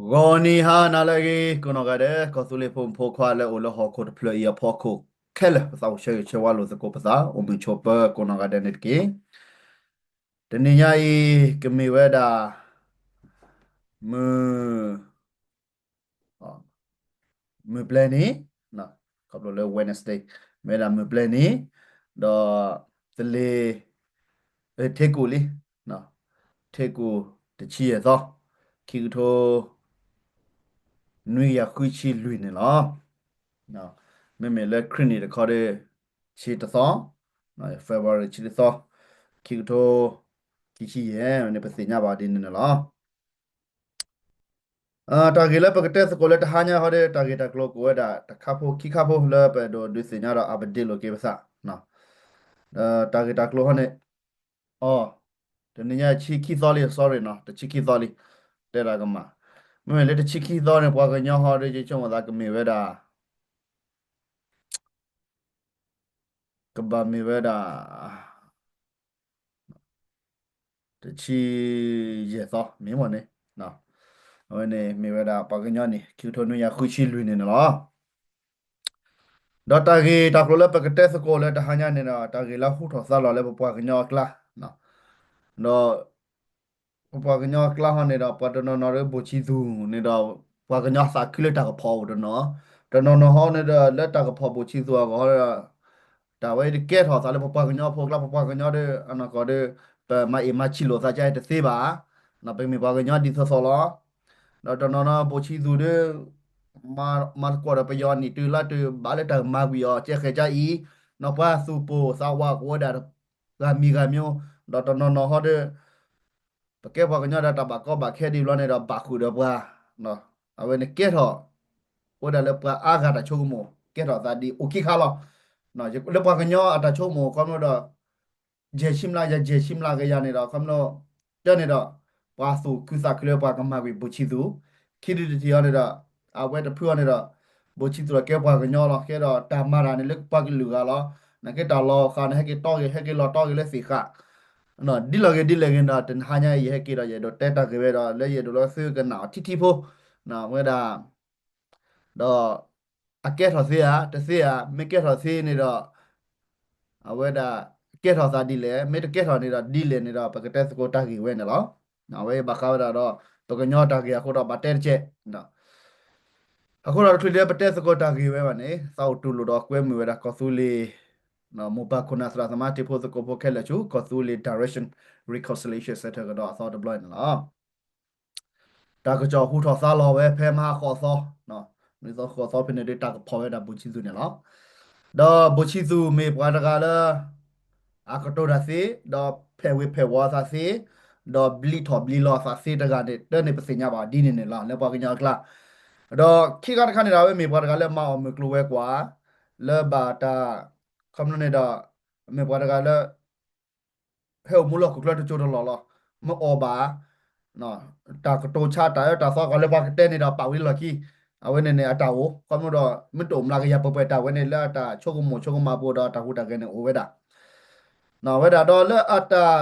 ဂီၤနံၤဟါနၤလၢအဂ့ၤ ကိးနီၢ်ဂၤဒဲး ကီၢ်သူလ့ၤဖိမုၣ်ဖိခွါလၢအိၣ်လၢဟီၣ်ခိၣ်တဖျၢၣ်အံၤအဖီခိၣ်ခဲလၢာ် ပသးအိၣ်ဆၢဂ့ၤဆၢဝါလိာ်သကိးပသး အိၣ်မုာ်ဆိးပၢၤကိးနီၢ်ဂၤဒဲးန့ၣ်တက့ၢ်. တနံၤညါအံၤ ကမ့ၢ်ဝဲဒၣ် မုၢ် မုၢ်ပျဲၢ်နံၤ ခီဖျိလၢ Wednesday မ့ၢ်ဝဲဒၣ်မုၢ်ပျဲၢ်နံၤ ဒီး သလ့ၤ ထ့ကူၣ်လံ ထ့ကူၣ်တဆံယဲၢ်သီ ခံကထိ နွံကယၤဃုဆံလွံၢ်န့ၣ်လီၤ. မ့မ့ၢ်လၢခရံာ်နံၣ်တခီဒီး ဆံတသီ February ဆံတသီ ခံကထိ ခံဆံယဲၢ်န့ၣ် ပသ့ၣ်ညါဘၣ်ဒ်န့ၣ်န့ၣ်လီၤ. တၢ်ဂ့ၢ်လၢပကတဲသကိးလၢတဟါညါဟီဒီး တၢ်ဂ့ၢ်တၢ်ကျိၤကအိၣ်ဝဲဒၣ် တခါဖိခံခါဖိလၢပအဲၣ်ဒိးဒုးသ့ၣ်ညါဒီး update လိာ်က့ၤပသး တၢ်ဂ့ၢ်တၢ်ကျိၤဟီန့ၣ် အီ တနံၤညါဆံခံသီလံ sorry နီၤ တဆံခံသီလံ တဲဒၣ်ကမၣ် မ့မ့ၢ်လၢတဆံခံသီန့ၣ် ပှၤကညီဟီဒီး ယဆိကမိၣ်သးကမ့ၢ်ဝဲဒၣ် ကဘၣ်မ့ၢ်ဝဲဒၣ် တဆံယဲၢ်သီ မ့ၢ်မ့ၢ်န့ၣ် အဝဲန့ၣ်မ့ၢ်ဝဲဒၣ်ပှၤကညီနံၣ် ခံကထိနွံကယၤဃုဆံလွံၢ်န့ၣ်န့ၣ်လီၤ. ဒီးတၢ်ဂ့ၢ်တၢ်ကျိၤလၢပကတဲသကိးလၢတဟါညါန့ၣ်ဒီး တၢ်ဂ့ၢ်လၢဟူထီၣ်သါလီၤလၢပပှၤကညီအကျါ ဒီး ပပှၤကညီအကျါဟီန့ၣ်ဒီး ပှၤတနီၤနီၤဒီးဘိၣ်ဆံသူၣ်န့ၣ်ဒီး ပှၤကညီသးခုလၢတၢ်ကဖီၣ်အိၣ်တနီၤ, တနီၤနီၤဟီန့ၣ်ဒီး လၢတၢ်ကဖီၣ်ဘိၣ်ဆံသူၣ်အဂီၢ်ဒီး တၢ်ဝဲတကဲထီၣ်သးလၢပပှၤကညီဖိအကျါ ပပှၤကညီဒီး အနီၢ်ကီၢ်ဒီး ပမၤအ့ၣ်မၤဆံးလိာ်သးကတသ့ဘၣ်, ပမ့ၢ်ပှၤကညီဒ်သိးသိးလီၤ. ဒီးတနီၤနီၤဘိၣ်ဆံသူၣ်ဒီး မၤသကိးဒီးပယီၤနံၣ်တုၤလါတုၤ ဘၣ်လၢတၢ်ကမၤကွံာ်အီၤ ကဲဃဲၤကါအံၤ, နီၢ်ပှၤသူၣ်ပိၢ်သးဝးကအိၣ်ဝဲဒၣ် ဂၤမံၤဂၤမံၤ, ဒီးတနီၤနီၤဟီဒီး ပကဲပှၤကညီဒီးတၢ်ဘၣ်ကီဘၣ်ခဲဒ်ဘျီန့ၣ်ဒီး ဘၣ်ဃုာ်ဒီးပှၤ, အဝဲန့ၣ်ကဲထီၣ် အိၣ်ဝဲဒၣ်လၢပှၤအါဂၤတၢ်ဆိကမိၣ် ကဲထီၣ်သးဒ်အိၣ်ခံခါလီၤ. လၢပှၤကညီအတၢ်ဆိကမိၣ်ခီဖျိဒီး ယဲၢ်ဆံမျး ယဲၢ်ဆံမျးကယၤန့ၣ်ဒီး ခီဖျိ တၢ်န့ၣ်ဒီး ပှၤသူၣ်ခုသးခုလၢပှၤကမၤကွံာ်ဘိၣ်ဆံသူၣ်, ခံဒုတထံၣ်အီၤန့ၣ်ဒီး အဝဲတဖုအီၤန့ၣ်ဒီး ဘိၣ်ဆံသူၣ်ဒီးကဲပှၤကညီလီၤ. ကဲဒီးတၢ်မၤတၢ်န့ၣ်လၢပှၤကလုာ်ဂၤလီၤ. နာ်က့တၢ်လီၤဃာ်န့ၣ် ဟဲက့ၤတီဂ့ၤ ဟဲက့ၤလီၤတီဂ့ၤလၢသ့ၣ်ဃာ် ဒ်လဲၣ်ဂ့ၤဒ်လဲၣ်ဂ့ၤဒီး တဟါညါအံၤ ယဟဲက့ၤဒီး ယအဲၣ်ဒိးတဲတၢ်ဂ့ၢ်ဝဲဒီး လၢယအဲၣ်ဒိးလၢသုကနၣ်အီၤထံထံဖိ, ဝဲဒၣ် ဒီး အကဲထီၣ်သ့ဧါ တသ့ဧါ, မ့ၢ်ကဲထီၣ်သ့န့ၣ်ဒီး အဝဲဒၣ် ကဲထီၣ်သးဒ်လဲၣ်, မ့ၢ်တကဲထီၣ်န့ၣ်ဒီးဒ်လဲၣ်န့ၣ်ဒီး ပကတဲသကိးတၢ်ဂ့ၢ်ဝဲန့ၣ်လီၤ. အဝဲဘၣ်ဃးဝဲဒၣ်ဒီး ပကညီတၢ်ဂ့ၢ်အဃိဒီး ဘၣ်တဲတကဲး အဃိဒီးတချုးလၢပတဲသကိးတၢ်ဂ့ၢ်ဝဲဘၣ်န့ၣ် သးအိၣ်တူၢ်လိာ်ဒီးကွဲမုာ်ဝဲဒၣ်ကီၢ်သူလ့ၤ မိၢ်ပၢ်ခိၣ်နၢ်သရၣ်သမါတံၤဖိသကိးဖိခဲလၢာ်ဆူ ကီၢ်သူလ့ၤ Direction Reconciliation Centre ကဒီးအသီတဘျီန့ၣ်လီၤ. တၢ်ကစီၣ်ဟူထီၣ်သါလီၤဝဲဖဲမဟါဃိးသီ, နွံသီဃိးသီဖဲန့ၣ်ဒီး တၢ်ကဖီၣ်ဝဲဒၣ်ဘိၣ်ဆံသူၣ်န့ၣ်လီၤ. ဒီးဘိၣ်ဆံသူၣ်မ့ၢ်ပှၤတဂၤလၢ အကတိၤတၢ်သ့, ဒီးဖဲးဝ့ၤဖဲးဝီၤအသးသ့, ဒီးဘျံးထီၣ်ဘျံးလီၤအသးသ့တဂၤန့ၣ် တၢ်န့ၣ်ပသ့ၣ်ညါဘၣ်ဒ်န့ၣ်န့ၣ်လီၤ လၢပှၤကညီအကျါ. ဒီးခံခါတခါန့ၣ်ဒီး အဝဲမ့ၢ်ပှၤတဂၤလၢမၤအီၣ်မုၢ်ကျိၤဝဲၤကွာ် လၢဘၣ်တၢ် ခီဖျိန့ၣ်ဒီး မ့ၢ်ပှၤတဂၤလၢ ဟဲအိၣ်မူလၢဟီၣ်ခိၣ်ချၢတစိၢ်တလီၢ်လီၤ. မ့ၢ်အီၣ်ဘၣ် တၢ်ကတိၤဆါတၢ်အၢတၢ်သီအဂီၢ်လၢပှၤကတဲန့ၣ်ဒီး ပာ်ဝံၤလီၢ်ခံ, အဝဲန့ၣ်န့ၣ် အတၢ်အိၣ် ခီဖျိဒီး မ့ၢ်တအိၣ်မျးကယၤပှဲၤပှဲၤတၢ်ဝဲန့ၣ် လၢအတၢ်ဆိကမိၣ်ဆိကမးပူၤဒီး အတၢ်ဟူးတၢ်ဂဲၤန့ၣ်အိၣ်ဝဲဒၣ် ဝဲဒၣ်ဒီးလၢအတၢ်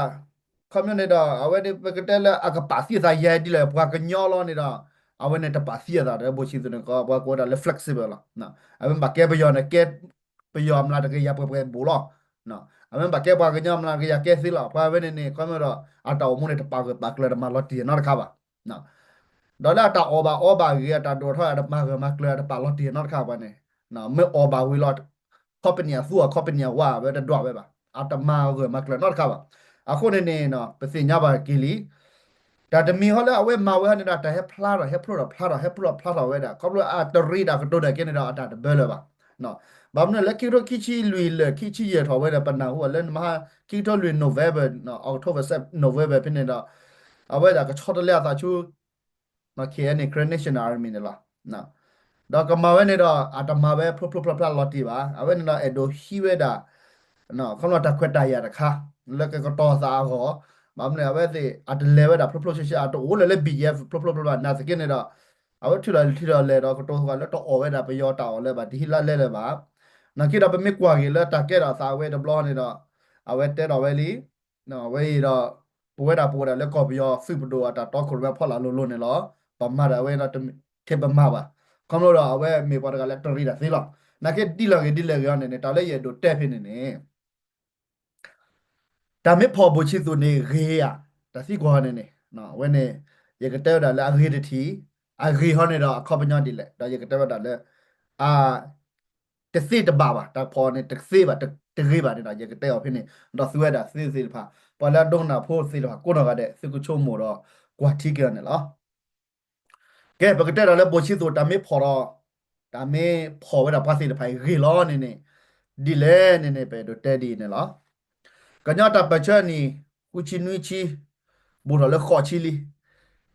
ခီဖျိန့ၣ်ဒီး အဝဲန့ၣ် ပကတဲလၢအကပာ်သံအသးယဲဒ်လဲၣ် ပှၤကညီလီၤန့ၣ်ဒီး အဝဲန့ၣ်တပာ်သံအသးဒီး ဘိၣ်ဆံသူၣ်န့ၣ် ပှၤကိးဝဲဒၣ်လၢ flexible လီၤ. အဝဲမ့ၢ်ဘၣ်ကဲပယီၤန့ၣ် ကဲ ပယီၤအမျးတကယၤပှဲၤပှဲၤဘူးလီၤ. အဝဲမ့ၢ်ဘၣ်ကဲပှၤကညီအမျးတကယၤကဲသ့လီၤ. ပှၤဝဲန့ၣ်န့ၣ် ခီဖျိဒီး အတၢ်အိၣ်မူန့ၣ် တပာ်ဂၢၢ်ပာ်ကျၢၤတမၤလီၤတံၢ်နီတခါဘၣ် ဒီးလၢအတၢ်အီၣ်ဘၣ်အီဘၣ်ဂ့ၤ အတၢ်ဒိၣ်ထီၣ် အတမၤဂၢၢ်မၤကျၢၤ အတပာ်လီၤတံၢ်နီတခါဘၣ်န့ၣ် မ့ၢ်အီၣ်ဘၣ်ဝံၤလီၤ ခီပနံၣ်အသူအီၤ ခီပနံၣ်အဝါ အဝဲတဒွးဝဲဘၣ် အတမၤဂၢၢ်မၤကျၢၤနီတခါဘၣ်. အဃိန့ၣ်န့ၣ် ပသ့ၣ်ညါဘၣ်က့ၤလံ တၢ်တမံၤဟီလၢအဝဲမၤဝဲဟီန့ၣ်ဒီး တၢ်ဟဲဖျါထီၣ်ဟဲဖျိထီၣ်ဖျါထီၣ်ဟဲဖျိထီၣ်ဖျါထီၣ်ဝဲဒၣ် ခီဖျိအတရံးတၢ်ကတိၤဒၣ်ကဲန့ၣ်ဒီး အတၢ်တဘၢလၢၤဘၣ်. ဘၣ်မနုၤလဲၢ် ခံကထိခံဆံလွံၢ်လၢခံဆံယဲၢ်ထီၣ်ဝဲဒီး ပနၢ်ဟူအီၤလၢနမဟါ ခံကထိလွံၢ် November October November ဖဲန့ၣ်ဒီး အဝဲဒၣ်ကဆီတလဲအသးဆူ KNA Karen National Army န့ၣ်လီၤ. ဒီးကမၤဝဲန့ၣ်ဒီး အတမၤဝဲဖျိဖျိဖျါဖျါလီၤတံၢ်ဘၣ်. အဝဲန့ၣ်ဒီးအဲၣ်ဒိးဟံးဝဲဒၣ် ခီဖျိတၢ်ခွဲးတၢ်ယာ်တခါ လၢကကတီၤသးအဂီၢ် ဘၣ်မနုၤအဝဲသ့ၣ် အတလဲၤဝဲဒၣ်ဖျိဖျိဆှဲဆှဲ အတအိၣ်လၢၤလၢ BGF ဖျိဖျိဖျါဖျါ နာ်သက့န့ၣ်ဒီး အဝဲထုးထီၣ်လံၤထုးထီၣ်လဲၢ်ဒီးကတိၤသကိးလၢတအိၣ်ဝဲဒၣ်ပယီၤတၢ်အီၣ်လၢၤဘၣ် တဟံးလါလဲလၢၤဘၣ်. နာ်က့ဒီးပမ့ၢ်ကွၢ်က့ၤလၢတၢ်ကဲထီၣ်သးဝဲတဘျီန့ၣ်ဒီး အဝဲတဲထီၣ်ဝဲလံ အဝဲအံၤဒီး ပဝဲဒၣ်ပအိၣ်ဒၣ်လၢကီၢ်ပယီၤသုးပဒိၣ်အတၢ်တီခိၣ်ရိၣ်မဲဖီလာ်လိၤလိၤန့ၣ်လီၤ. ပမၤတၢ်ဝဲဒီး ထဲပမၤဘၣ်. ခီဖျိဒီးအဝဲမ့ၢ်ပှၤတဂၤလၢတရံးတၢ်သ့လီၤ. နာ်က့ဒ်လဲၣ်ဂ့ၤဒ်လဲၣ်ဂ့ၤအီၤန့ၣ်န့ၣ် တၢ်လၢယအဲၣ်ဒိးတဲဖဲန့ၣ်န့ၣ် တၢ်မ့ၢ်ဖီၣ်ဘိၣ်ဆံသူးန့ၣ်ဂ့ၤဧါ, တၢ်သံကွၢ်ဟီန့ၣ်န့ၣ်, အဝဲန့ၣ် ယကတဲဝဲဒၣ်လၢအဂ့ၤတထံၣ်, အဂ့ၤဟီန့ၣ်ဒီးအခီပညီဒ်လဲၣ်, ဒီးယကတဲဝဲဒၣ်လၢ အ တသ့တဘၣ်ဘၣ်, တၢ်ဖီၣ်န့ၣ်တသ့ဘၣ်, တဂ့ၤဘၣ်န့ၣ်ဒီး ယကတဲအီၤဖဲန့ၣ်, ဒီးသုဝဲဒၣ်သုသ့ၣ်တဖၣ်, ပှၤလၢအဒိကနၣ်ဖိသ့ၣ်တဖၣ် ကိးနီၢ်ဂၤဒဲး သုကဆိကမိၣ်ဒီးကွၢ်ထံက့ၤအီၤန့ၣ်လီၤ. ကဲ ပကတဲဒီးလၢဘိၣ်ဆံသူးတၢ်မ့ၢ်ဖီၣ်ဒီး တၢ်မ့ၢ်ဖီၣ်ဝဲဒၣ်ပှၤသ့ၣ်တဖၣ်အံၤဂ့ၤလီၤန့ၣ်န့ၣ်, ဒ်လဲၣ်န့ၣ်န့ၣ် ပအဲၣ်ဒိးတဲဒ်အံၤန့ၣ်လီၤ. ကညီတၢ်ပၢၢ်ဆၢအနံၣ် ဃုဆံနွံဆံ ဘူးထီၣ်လၢဃိးဆံလံ.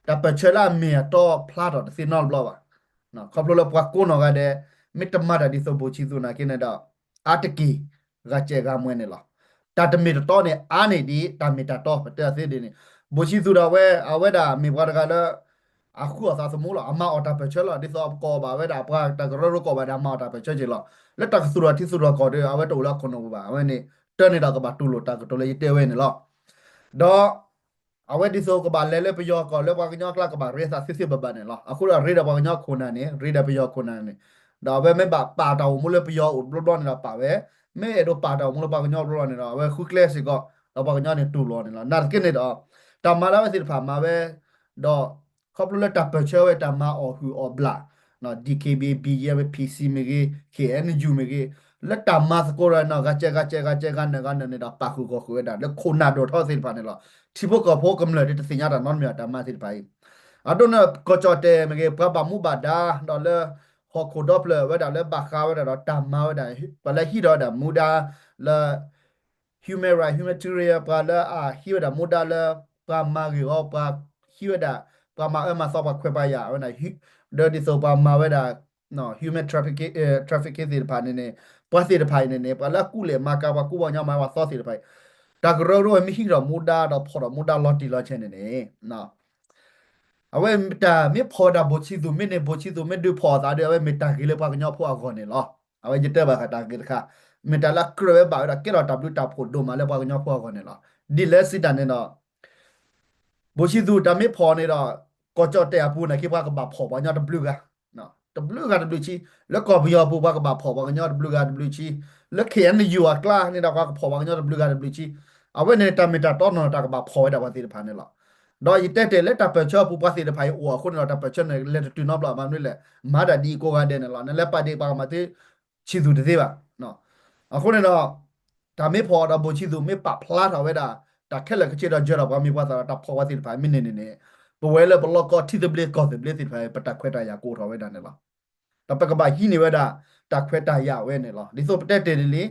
တၢ်ပၢၢ်ဆၢလၢအမ့ၢ်အတီဖျါထီၣ်တသ့နီတဘျီဘၣ်. ခီဖျိလၢပှၤကိးနီၢ်ဂၤဒဲး မ့ၢ်တမၤတၢ်ဒ်သိးဘိၣ်ဆံသူးနာ်က့န့ၣ်ဒီး အါတက့ၢ် ဂၤစဲးဂၤမှဲန့ၣ်လီၤ. တၢ်တမ့ၢ်တတီန့ၣ် အါန့ၢ်ဒံး တၢ်မ့ၢ်တၢ်တီ ပတဲအီၤသ့ဒ်န့ၣ်, ဘိၣ်ဆံသူးဒီးအဝဲ အဝဲဒၣ်မ့ၢ်ပှၤတဂၤလၢ အဃုအီၣ်သးသမူလီၤ, အမၤအီၣ်တၢ်ပၢၢ်ဆၢလီၤ, ဒ်သိးပကိးဘၣ်ဝဲဒၣ်ပှၤတၢ်ကရၢကရိကိးဘၣ်ဒီး အမၤအီၣ်တၢ်ပၢၢ်ဆၢက့ၤလီၤ. လၢတၢ်ကသူၣ်ထီၣ်ထံသူၣ်ထီၣ်ကီၢ်ဒီး အဝဲတအိၣ်လၢအခိၣ်နူာ်ပူၤဘၣ်. အဝဲန့ၣ် တၢ်န့ၣ်ဒီးကဘၣ်တူၢ်လိာ် တၢ်ကတိၤလၢယတဲဝဲန့ၣ်လီၤ. ဒီး အဝဲဒ်သိးကဘၣ်လဲၤလၢပယီၤကီၢ်လၢပှၤကညီအကျါ ကဘၣ်ရ့သးသ့သ့ဘၣ်ဘၣ်န့ၣ်လီၤ. အဃိဒီးရ့ဒီးပှၤကညီခိၣ်နၢ်န့ၣ် ရ့ဒီးပယီၤခိၣ်နၢ်န့ၣ်, ဒီးအဝဲမ့ၢ်ဘၣ်ပာ်တၢ်အိၣ်မူလၢပယီၤအိၣ်တဘျီဘျီန့ၣ်ဒီးပာ်ဝဲ, မ့ၢ်အဲၣ်ဒိးပာ်တၢ်အိၣ်မူလၢပှၤကညီတဘျီဘျီန့ၣ်ဒီး အဝဲဃုကျဲစ့ၢ်ကီး ဒီးပှၤကညီန့ၣ်တူၢ်လိာ်န့ၣ်လီၤ. နာ်သက့န့ၣ်ဒီး တၢ်မၤလၢအဝဲသ့ၣ်တဖၣ်မၤဝဲ ဒီး ခီဖျိလၢတၢ်ပၢၢ်ဆၢဝဲတၢ်မၤအီၣ်ဟုၣ်အီၣ်ဘျၣ် DKBA မ့ၢ်ဂ့ၤ, PC မ့ၢ်ဂ့ၤ, KNU မ့ၢ်ဂ့ၤ, လၢတၢ်မၤသကိးဒီးန့ၣ် ဂၤစဲးဂၤစဲးဂၤစဲးဂၤနၢၤဂၤနၢၤန့ၣ်ဒီး ပာ်ဃုာ်ဂီၢ်ဃုာ်ဝဲဒၣ်လၢခိၣ်နၢ်ဒိၣ်ထီသ့ၣ်တဖၣ်န့ၣ်လီၤ. ထံဖိကီၢ်ဖိကမျၢၢ်ဒ်တသ့ၣ်ညါတၢ်နီတမံၤအတၢ်မၤသ့ၣ်တဖၣ်အံၤ, အဒိန့ၣ် ကီၢ်ကၠီၣ်တဲၣ်မ့ၢ်ဂ့ၤ, ပှၤဘၣ်မူဘၣ်ဒါ ဒီးလၢ ဟီၣ်ခိၣ်ဒီဖျၢၣ်ဝဲဒၣ်လၢဘၣ်ဃးဝဲဒၣ်ဒီးတၢ်မၤဝဲဒၣ် ပှၤလၢဟံးထီၣ်ဝဲဒၣ်မူဒါလၢ human right, humanitarian ပှၤလၢအဟံးဝဲဒၣ်မူဒါလၢ ပှၤမၤဂ့ၢ်ဝီ ပှၤဟံးဝဲဒၣ် ပှၤမၤအၢမၤသီပှၤခွဲးပှၤယာ်ဝဲဒၣ် ဒီးဒ်သိးပှၤမၤဝဲဒၣ် human trafficking, trafficking သ့ၣ်တဖၣ်န့ၣ်န့ၣ်, ပှၤသ့ၣ်တဖၣ်အံၤန့ၣ်န့ၣ် ပှၤလၢအကူၣ်လဲၤမၤကၤ ပှၤကူၣ်ဘၣ်ကညီမၤဝဲသီသ့ၣ်တဖၣ်အံၤ, တၢ်ကရၢကရိဝဲမ့ၢ်ဟံးထီၣ်မူဒါဒီးဖီၣ်ထီၣ်မူဒါလီၤတံၢ်လီၤဆဲးန့ၣ်န့ၣ် အဝဲတၢ်မ့ၢ်ဖီၣ်ဝဲဒၣ်ဘိၣ်ဆံသူးမ့ၢ်န့ၣ် ဘိၣ်ဆံသူးမ့ၢ်ဒုးဖီၣ်အသးဒီး အဝဲမ့ၢ်တၢ်ဂ့ၤလၢပှၤကညီဖိအဂီၢ်န့ၣ်လီၤ. အဝဲယတဲဘၣ်ဃးတၢ်ဂ့ၤတခါ, မ့ၢ်တၢ်လၢအကြၢးဝဲဘၣ်ဝဲဒၣ်ကဲထီၣ်တၢ်ဘျုးတၢ်ဖှိၣ်ဒိၣ်မးလၢပှၤကညီဖိအဂီၢ်န့ၣ်လီၤ. ဒ်လဲၣ်စံးတၢ်န့ၣ်ဒီး ဘိၣ်ဆံသူးတၢ်မ့ၢ်ဖီၣ်န့ၣ်ဒီး ကီၢ်ကၠီၣ်တဲၣ်အပူၤန့ၣ်က့ ပှၤကဘၣ်ဖီၣ်ပှၤကညီတဘျုးဂၤ တဘျုးဂၤတဘျုးဆံ, လၢကီၢ်ပယီၤပူၤ ပှၤကဘၣ်ဖီၣ်ပှၤကညီတဘျုးဂၤတဘျုးဆံ, လၢ KNU အကျါန့ၣ်ဒီး ပှၤကဖီၣ်ပှၤကညီတဘျုးဂၤတဘျုးဆံ, အဝဲန့ၣ်တၢ်မ့ၢ်တၢ်တီနီၤ တၢ်ကဘၣ်ဖီၣ်ဝဲဒၣ်ပှၤသ့ၣ်တဖၣ်န့ၣ်လီၤ. ဒီးယတဲတ့ၢ်လၢတၢ်ပၢၢ်ဆၢအပူၤ ပှၤသ့ၣ်တဖၣ်အံၤအိၣ်အဃိန့ၣ်ဒီး တၢ်ပၢၢ်ဆၢန့ၣ် လဲၤတတုၤနီတဘျီ ဘၣ်မနုၤလဲၣ်, မၤတၢ်ဒ်အံၤကိးဂၤဒဲးန့ၣ်လီၤ. နလဲၤပာ်ဒ့ၣ်ပှၤကမၤသ့ ဆံးသူၣ်တသ့ဘၣ်. အဃိန့ၣ်ဒီး တၢ်မ့ၢ်ဖီၣ်ဒီးဘိၣ်ဆံးသူၣ်မ့ၢ်ပာ်ဖျါထီၣ်ဝဲဒၣ် တၢ်ခဲလၢာ်ခဲဆ့ဒီး ယၢၤထီၣ်ပှၤမ့ၢ်ပှၤသးဒီး တၢ်ဖီၣ်ပှၤသ့ၣ်တဖၣ်မ့ၢ်န့ၣ်န့ၣ်န့ၣ် ပဝဲလၢပလီၢ်ကီၢ်ထံသဘျ့ကီၢ်သဘျ့သ့ၣ်တဖၣ် ပတၢ်ခွဲးတၢ်ယာ်ကအိၣ်ထီၣ်ဝဲဒၣ်န့ၣ်လီၤ. ဒီးပကဘၣ်ဟံးန့ၢ်ဝဲဒၣ် တၢ်ခွဲးတၢ်ယာ်ဝဲန့ၣ်လီၤ. ဒ်သိးပတဲတ့ၢ်န့ၣ်လံ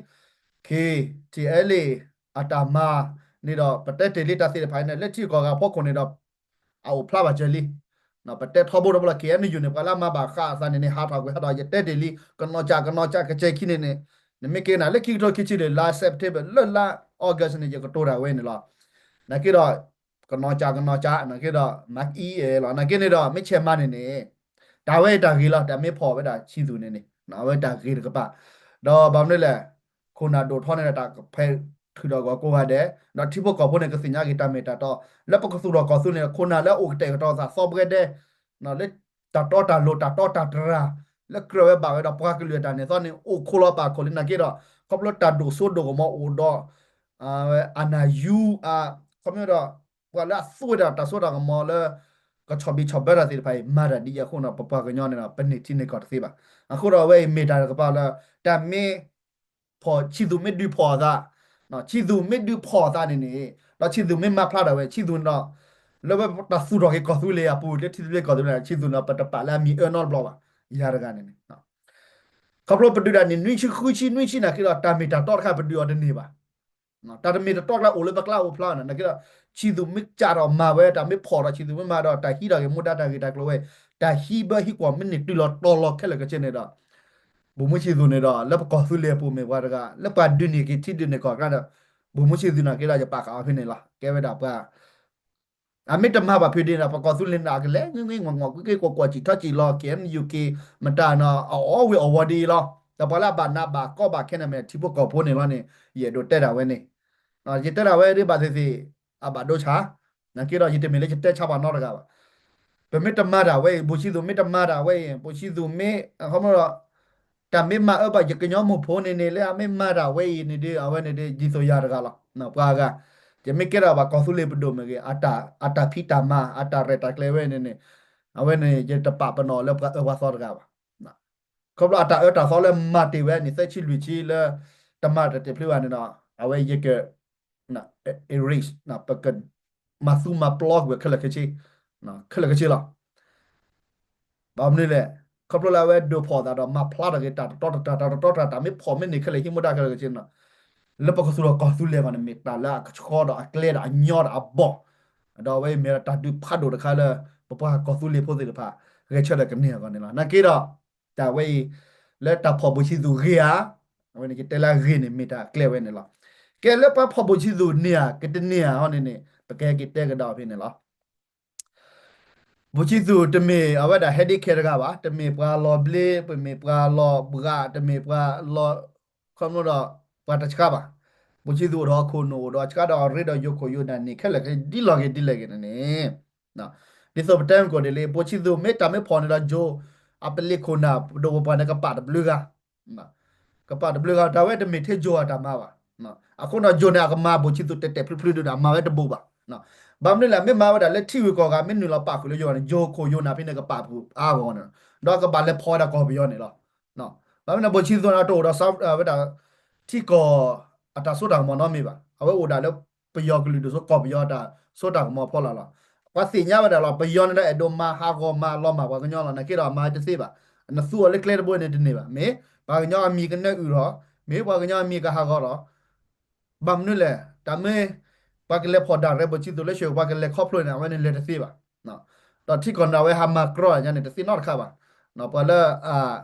KTLA အတၢ်မၤန့ၣ်ဒီး ပတဲတ့ၢ်လံတၢ်သ့ၣ်တဖၣ်န့ၣ် လၢထံဂုၤကီၢ်ဂၤဖီခိၣ်န့ၣ်ဒီး အအိၣ်ဖျါဘၣ်စၢၤလံ. ပတဲထီဘိတဘျီလၢ KNU န့ၣ် ပှၤလၢအမၤဘၣ်ဃးအသးန့ၣ်န့ၣ် ဟးထီၣ်ကွံာ်ဟးဒီး ယတဲတ့ၢ်လံ ကနီၤကၠး ကနီၤကၠး ကစဲးခံန့ၣ်န့ၣ် နမ့ၢ်က့ၤနၤလၢခံကထိခံဆံန့ၣ် လါ September လၢလါ August န့ၣ် ယကတိၤတၢ်ဝဲန့ၣ်လီၤ. နာ်က့ဒီး ကနီၤကၠး ကနီၤကၠး နာ်က့ဒီး မၤအံၤအဲၣ်လီၤ. နာ်က့န့ၣ်ဒီး မ့ၢ်ဆဲးမၤန့ၣ်န့ၣ် တၢ်ဝဲအတၢ်ဂ့ၤလီၤ. တၢ်မ့ၢ်ဖီၣ်ဝဲဒၣ်ဆံးသူၣ်န့ၣ်န့ၣ် အဝဲတၢ်ဂ့ၤတကပၤ ဒီးဘၣ်မနုၤလဲၣ် ခိၣ်နၢ်ဒိၣ်ထီန့ၣ်ဒီး တၢ်ကဖဲးထုးထီၣ်ဂီၤကိးဂၤဒဲး ဒီးထံဖိကီၢ်ဖိန့ၣ် ကသ့ၣ်ညါက့ၤတၢ်မ့ၢ်တၢ်တီ လၢပကသူၣ်ထီၣ်ကီၢ်သူလ့ၤန့ၣ် ခိၣ်နၢ်လၢအအိၣ်ကတဲာ်ကတီၤသးသီပှဲၤဒဲး လၢတၢ်တီတၢ်လိၤ တၢ်တီတၢ်တြၢ် လၢကြၢးဝဲဘၣ်ဝဲဒီးပှၤကလုာ်အတၢ်န့ၣ်သီန့ၣ် အိၣ်ခိးလီၤပာ်ခိၣ်လံနာ်က့ဒီး ခီဖျိတၢ်ဒိၣ်စိဒိၣ်ကမီၤအိၣ်ဒီး အနၢ်ယူ ခီဖျိဒီး ပှၤလၢအသူဝဲဒၣ်တၢ်စိတၢ်ကမီၤလၢ ကဆီၣ်ဘံၣ်ဆီၣ်ဘၢတၢ်သ့ၣ်တဖၣ်အံၤ မၤတၢ်ဒ်အံၤအဃိန့ၣ် ပပှၤကညီန့ၣ်ဒီး ပန့ၢ်ထံန့ၢ်ကီၢ်တသ့ဘၣ်. အဃိဒီးအဝဲအံၤမ့ၢ်တၢ်တကပၤလၢ တၢ်မ့ၢ်ဖီၣ်ဆံးသူၣ်မ့ၢ်ဒုးဖီၣ်အသး ဆံးသူၣ်မ့ၢ်ဒုးဖီၣ်အသးန့ၣ်န့ၣ် ဒီးဆံးသူၣ်မ့ၢ်မၤဖျါထီၣ်ဝဲ ဆံးသူၣ်န့ၣ်ဒီး လၢဝဲတၢ်သူၣ်ထီၣ်က့ၤကီၢ်သူလ့ၤအပူၤ လၢထံသဘျ့ကီၢ်သူလ့ၤ ဆံးသူၣ်န့ၣ်ဒီး ပတပာ်လၢအမံၤအၢနီတဘျီဘၣ် ယၤတဂၤန့ၣ်န့ၣ် ခီဖျိပဒုးဒၣ်န့ၣ် နွံဆံဃုဆံ နွံဆံနာ်က့ဒီး တၢ်မ့ၢ်တၢ်တီတခါပဒုးအီၤတန့ၢ်ဘၣ်. တၢ်တမ့ၢ်တတီတခါအိၣ်လၢပကျါအိၣ်ဖျါန့ၣ် နာ်က့ဒီး ဆံးသူၣ်မ့ၢ်ကးထီၣ်မၤဝဲ တၢ်မ့ၢ်ဖီၣ်ဒီး ဆံးသူၣ်မ့ၢ်မၤဒီး တၢ်ဟံးထီၣ်က့ၤမူဒါတၢ်ဂ့ၢ်တၢ်ကျိၤဝဲ တၢ်ဟံးဘၢဟံးကွီၢ်မ့ၢ်န့ၢ်တုၤလီၤတီၤလီၤခဲလၢာ်ခဲဆ့န့ၣ်ဒီး ဘိၣ်မူဆံးသူၣ်န့ၣ်ဒီး လၢပကီၢ်သူလ့ၤအပူၤမ့ၢ်ပှၤတဂၤ လၢပှၤဒုးန့ၢ်က့ၤထံဒုးန့ၢ်ကီၢ်အကျါဒီး ဘိၣ်မူဆံးသူၣ်နာ်က့ဒီး ယပာ်ဃာ်အီၤဖဲန့ၣ်လီၤ. ကဲဝဲဒၣ်ပှၤ အမ့ၢ်တမၤဘၣ်ဖုးဒ်န့ၣ်ဒီး ပကီၢ်သူလ့ၤန့ၣ် အကလဲၤငွံငွံငီၢ်ငီၢ် ကွ့က့ကွီၢ်ကွီၢ် စံၣ်ထီၣ်စံၣ်လီၤ KNU က့ၤ မတၤန့ၣ် အအီၣ်ဝ့ၤအီၣ်ဝီၤဒ်အံၤလီၤ. ဒီးပှၤလၢအဘၣ်နးဘၣ်ကီဘၣ်ခဲန့ၣ်မ့ၢ်ထံဖိကီၢ်ဖိန့ၣ်လီၤန့ၣ် ယအဲၣ်ဒိးတဲဒၣ်ဝဲန့ၣ် ယတဲဒၣ်ဝဲဒ်ဘၣ်သ့ၣ်သ့ၣ် အဘၣ်ဒိဆါ နာ်က့ဒီး ယတမ့ၢ်လၢယတဲဆါပှၤနီတဂၤဘၣ်. ပမ့ၢ်တမၤတၢ်ဝဲအံၤ ဘိၣ်ဆံသူးမ့ၢ်တမၤတၢ်ဝဲအံၤ ဘိၣ်ဆံသူးမ့ၢ် ခီဖျိဒီး တၢ်မ့ၢ်မၤအၢဘၣ်ယကညီမိၢ်ဖိန့ၣ်န့ၣ် လၢအမ့ၢ်မၤတၢ်ဝဲအံၤန့ၣ်ဒီး အဝဲန့ၣ်ဒီး ဒ်သိးယၤတဂၤလီၤ. ပှၤဂၤ ယမ့ၢ်ကဲထီၣ်ဘၣ်ကီၢ်သူလ့ၤပဒိၣ်မ့ၢ်ဂ့ၤ အတၢ်ဖံးတၢ်မၤ အတၢ်ရဲၣ်တၢ်ကျဲၤဝဲန့ၣ်န့ၣ် အဝဲန့ၣ် ယတပာ်ပနီၣ်လၢပှၤအၢပှၤသီတဂၤဘၣ်. ခီဖျိအတၢ်အၢတၢ်သီလၢမၤတ့ၢ်ဝဲန့ၣ် သၢဆံလွံၢ်ဆံလၢ တမၤတၢ်တ့ၢ်ဖျုးဘၣ်န့ၣ်ဒီး အဝဲယက erase ပက မၤသူမၤပျီကွံာ်ခဲလၢာ်ခဲဆ့ ခဲလၢာ်ခဲဆ့လီၤ. ဘၣ်မနုၤလဲၣ်, ခီဖျိလၢအဝဲဒိးဖီၣ်သးဒီးမၤဖျါထီၣ်က့ၤတၢ်တတီတတၢ် တၢ်တတီတတၢ် တၢ်မ့ၢ်ဖီၣ်မ့ၢ်န့ၢ်ခဲလၢာ်ဟံးမူဒါခဲလၢာ်ခဲဆ့န့ၣ် လၢပကသူၣ်ထီၣ်ကီၢ်သူလ့ၤအဂီၢ်န့ၣ် မ့ၢ်တၢ်လၢအကဆှီဒီးအကျဲဒီးအညီဒီးအဘီၣ်, ဒီးအဝဲအံၤမ့ၢ်တၢ်ဒုးဖးဒိၣ်တခါလၢ ပပှၤကီၢ်သူလ့ၤဖိသ့ၣ်တဖၣ် ဂဲၤဆၢထၢၣ်ကန့ၢ်အဂီၢ်န့ၣ်လီၤ. နာ်က့ဒီး တၢ်ဝဲအံၤ လၢတၢ်ဖီၣ်ဘိၣ်ဆံသူးဂ့ၤဧါ, အဝဲန့ၣ်ယတဲလၢအဂ့ၤန့ၣ် မ့ၢ်တၢ်ကျဲဝဲန့ၣ်လီၤ. ကဲလၢပှၤဖီၣ်ဘိၣ်ဆံသူးန့ၢ်ဧါ ကတန့ၢ်ဧါဟီန့ၣ်န့ၣ် ပကဟဲက့ၤတဲကဒီးဖဲန့ၣ်လီၤ. ဘိၣ်ဆံသူးတမ့ၢ်အဝဲဒၣ် ဟဲဒ့ခဲတဂၤဘၣ်, တမ့ၢ်ပှၤလီၤဘျ့, တမ့ၢ်ပှၤလီၤဘှး, တမ့ၢ်ပှၤလီၤ ခီဖျိဒီး ပှၤတဆှးဘၣ်. ဘိၣ်ဆံသူးအိၣ်ဒီးခိၣ်နူာ် အိၣ်ဒီးဆှးဒီးအရ့ဒီးယိၤခိၣ်ယိၤနၢ်န့ၣ် ခဲလၢာ်ခဲဆ့ဒ်လဲၣ်ဂ့ၤဒ်လဲၣ်ဂ့ၤန့ၣ်န့ၣ် ဒ်သိးပတဲမ့ၢ်ကီးဒ်လံ ဘိၣ်ဆံသူးမ့ၢ်တၢ်မ့ၢ်ဖီၣ်န့ၣ်ဒီး ယိၤ အပလ့ၤခိၣ်နၢ် ပဒိၣ်ပပှၢ်န့ၣ် ကပာ်တဘျုးဂၤ ကပာ်တဘျုးဂၤ တၢ်ဝဲတမ့ၢ်ထဲယိၤအတၢ်မၤဘၣ်. အဃိဒီးယိၤန့ၣ် အကမၤဘိၣ်ဆံသူးတဲာ်တဲာ်ဖျုးဖျုးဒီး အမၤဝဲတဘူးဘၣ်. ဘၣ်မနုၤလဲၣ် မ့ၢ်မၤဝဲဒၣ်လၢထံဂုၤကီၢ်ဂၤ မ့ၢ်နုာ်လီၤပာ်ဃုာ်လၢယိၤန့ၣ် ယိၤခိၣ်ယိၤနၢ်ဖဲန့ၣ် ကပာ်ပူၤအါဂီၢ်န့ၣ် ဒီးကဘၣ်လဲၤဖီၣ်ဝဲဒၣ်ကီၢ်ပယီၤန့ၣ်လီၤ. ဘၣ်မနုၤ ဘိၣ်ဆံသူးန့ၣ် တအိၣ်ဒီးဝဲဒၣ် ထံကီၢ်အတၢ်စိတၢ်ကမီၤနီတမံၤဘၣ်. အဝဲအိၣ်ဒၣ်လၢပယီၤကလုာ်ဒူၣ်စိကီၢ်ပယီၤတၢ်စိတၢ်ကမီၤအဖီလာ်လီၤ. ပှၤသ့ၣ်ညါဝဲဒၣ်လီၤ ပယီၤန့ၣ်ဒီး အဲၣ်ဒိးမၤဟးဂီၤမၤလီၤမၢ်ပှၤကညီလီၤ. နာ်က့ဒီးအမၤတသ့ဘၣ်. နသူအီၤလၢကျဲတဘိန့ၣ်တန့ၢ်ဘၣ်. မ့ၢ်ပှၤကညီအမံၤကနၢအုၣ်ဒီး မ့ၢ်ပှၤကညီအမံၤကဟးဂီၤဒီး ဘၣ်မနုၤလဲၣ် တၢ်မ့ၢ် ပှၤကလဲၤဖီၣ်ဒၣ်ရဲၣ်ဘိၣ်ဆံသူးလၢဆၢ ပှၤကလဲၤခီဖျိန့ၣ် အဝဲန့ၣ်လဲၤတသ့ဘၣ်. ဒီးထံကီၢ်န့ၣ် အဝဲဟးမၤကြီညါန့ၣ် တသ့နီတခါဘၣ်. ပှၤလၢ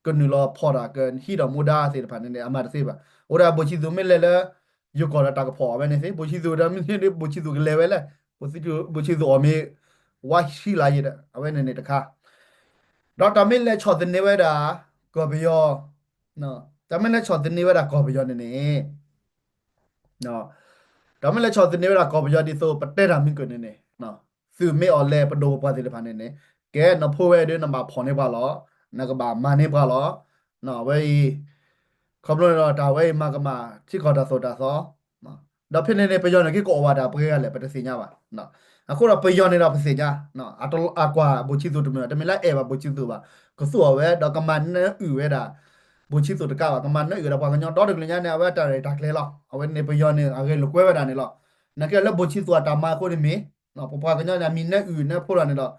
ကနုာ်လီၤဖီၣ်တၢ် ကဟံးဒီးမူဒါသ့ၣ်တဖၣ်န့ၣ်န့ၣ် အမၤတသ့ဘၣ်. အိၣ်ဒၣ်ဘိၣ်ဆံသူးမ့ၢ်လဲၤလၢ ယိၤကီၢ်ဒီးတၢ်ကဖီၣ်အဝဲန့ၣ်သ့ ဘိၣ်ဆံသူးဒီးမ့ၢ်န့ၣ် ဘိၣ်ဆံသူးကလဲၤဝဲလဲၣ်. ဘိၣ်ဆံသူးအီၤမ့ၢ် ဝါဟံးလၢယံၤဒီး အဝဲန့ၣ်န့ၣ်တခါ ဒီးတၢ်မ့ၢ်လဲၤဆီၣ်သနံးဝဲဒၣ် ကီၢ်ပယီၤ, တၢ်မ့ၢ်လဲၤဆီၣ်သနံးဝဲဒၣ်ကီၢ်ပယီၤန့ၣ်န့ၣ် တၢ်မ့ၢ်လဲၤဆီၣ်သနံးဝဲဒၣ်ကီၢ်ပယီၤဒ်သိးပတဲတၢ်မုၢ်ကၢၢ်န့ၣ်န့ၣ် သုးမ့ၢ်အီၤလဲၤ ပဒိၣ်ပပှၢ်သ့ၣ်တဖၣ်န့ၣ်န့ၣ် ကဲနဖိဝဲဒီးနဘၣ်ဖီၣ်န့ၢ်ပှၤလီၤ, နကဘၣ်မၤန့ၢ်ပှၤလီၤ. အဝဲအံၤ ခီဖျိဒီးတၢ်ဝဲအံၤမၤကမၣ်ထံကီၢ်တၢ်သိၣ်တၢ်သီ ဒီးဖဲန့ၣ်န့ၣ် ပယီၤန့ၣ်က့ၤကအီၣ်ဘၣ်တၢ်ပှဲၤဂၤလဲၣ် ပတသ့ၣ်ညါဘၣ်. အဃိဒီးပယီၤန့ၣ်ဒီးပသ့ၣ်ညါ အကွၢ်ဘိၣ်ဆံသူးတမ့ၢ်ဘၣ် တမ့ၢ်လၢအဲၣ်ဘၣ်ဘိၣ်ဆံသူးဘၣ် ကသူအီၤဝဲ ဒီးကမၤနၢအုၣ်ဝဲဒၣ် ဘိၣ်ဆံသူးတကးဘၣ် ကမၤနၢအုၣ်ဝဲဒၣ်ပှၤကညီဒီတကလုာ်ညါန့ၣ် အဝဲတၢ်ရဲၣ်တၢ်ကျဲၤလီၤ. အဝဲန့ၣ်ပယီၤန့ၣ် အဂဲၤလိာ်ကွဲဝဲဒၣ်န့ၣ်လီၤ. နာ်က့လၢဘိၣ်ဆံသူးအတၢ်မၤအဃိန့ၣ်မ့ၢ် ပပှၤကညီန့ၣ်မံၤနၢအုၣ်နၢဖိလီၤန့ၣ်ဒီး